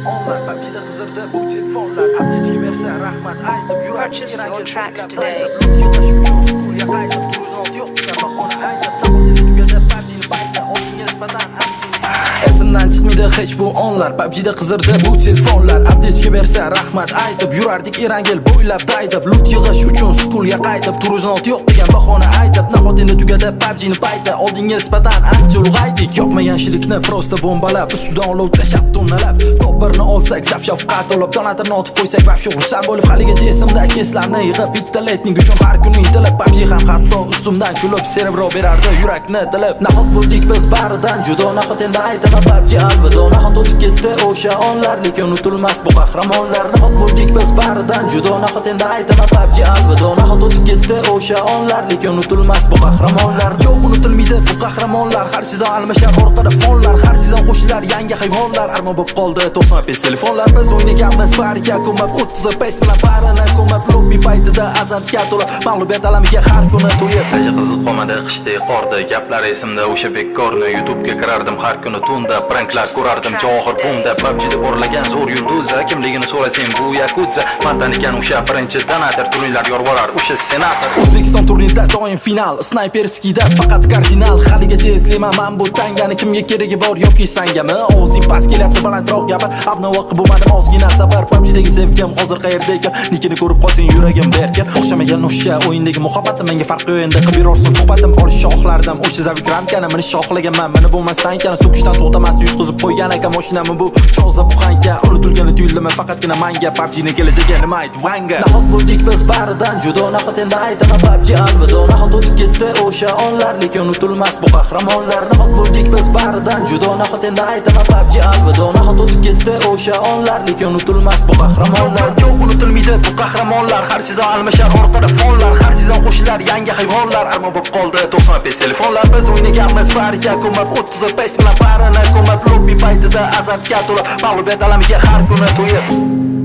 Onlar PUBG'da qizirdi bu telefonlar. Аптечка bersa, rahmat aytib yurardik. Purchase your tracks today. Yig'ish uchun schoolga qaytib, Turizm yo'q degan bahona aytib, nahot endi tugadi PUBG'ni payti oldinga nisbatan ancha. Esimdan chiqmaydi hech bu onlar. PUBG'da qizirdi bu telefonlar. Аптечка bersa, rahmat aytib yurardik Erangel bo'ylab daydib. Loot yig'ish uchun schoolga qaytib, Turizm yo'q degan bahona aytib, nahot endi tugadi PUBG'ni payti oldinga nisbatan ancha ulg'aydik. Yoqmagan shirikni просто bombalab, ustidan olov tashlab tonnalab. Top birni olsak, zaf shafqat olib, donatorni otib qo'ysak, вообще xursand bo'lib. Haligacha esimda, keslarni yig'ib, bitta letning uchun har kuni intilib, PUBG ham hatto ustimdan kulib, серебро berardi yurakni tilib. Nahot bo'ldik biz baridan judo? Nahot endi aytaman PUBG alvido? Nahot o'tib ketdi o'sha onlar, lekin unutilmas bu qahramonlar? Nahot bo'ldik biz baridan judo? Nahot endi aytaman PUBG alvido? Nahot o'tib ketdi o'sha onlar, lekin unutilmas bu qahramonlar? Yo'q, unutilmaydi bu qahramonlar. Har sezon almashar orqada fonlar, har sezon qo'shilar yangi hayvonlar. Armon bo'lib qoldi 95 telefonlar. Biz o'ynaganmiz bariga ko'mib, 30 pace bilan barini ko'mib, lobby paytida azartga to'lib, mag'lubiyat alamiga har kuni to'yib. Aji qiziq qolmadi qishdek qorda. Gaplar esimda o'sha bekkorni. YouTube'ga kirardim har kuni tunda, pranklar ko'rardim Javohir Bumda. PUBG'da porlagan zo'r yulduz kimligini so'rasang, bu Yakudza. Man ekan o'sha birinchi donator. Turinglar, yorvorar o'sha senator. O'zbekiston turnirida doim final, снайперский da faqat kardinal. Haligacha eslayman man bu tangani. Kimga keragi bor yoki sangami? Ovozing past kelyapti, balandroq gapir. Обнова qilib bo'lmadim, ozgina sabr. PUBG'dagi sevgim hozir qayerda ekan? Nikini ko'rib qolsang, yuragim berkin. O'xshamagan o'sha o'yindagi muhabbatim. Menga farqi yo'q, endi qilib yurorsin suhbatim. Olish xohlardim o'sha zavik ramkani. Minish xohlaganman, meni bo'lmasdan tankani. So'kishdan to'xtamasdi, yutqizib qo'ygan aka mashinami bu cho'za buxanka. Unutilgani tuyuldimi faqatgina manga? PUBG'ni kelajagi nima, ayt, Vanga? Nahot bo'ldik biz baridan judo? Nahot endi aytaman PUBG alvido? Nahot o'tib ketdi o'sha onlar, lekin unutilmas bu qahramonlar? Nahot bo'ldik biz baridan judo? Nahot endi aytaman PUBG alvido? Nahot o'tib ketdi o'sha onlar, lekin unutilmas bu qahramonlar? Yo'q, unutilmaydi bu qahramonlar. Har sezon almashar orqada fonlar, har sezon qo'shilar yangi hayvonlar. Armon bo'lib qoldi 95 telefonlar. Biz o'ynaganmiz bariga ko'mib, 30 pace bilan barini ko'mib, lobby paytida azartga to'lib, mag'lubiyat alamiga har kuni to'yib.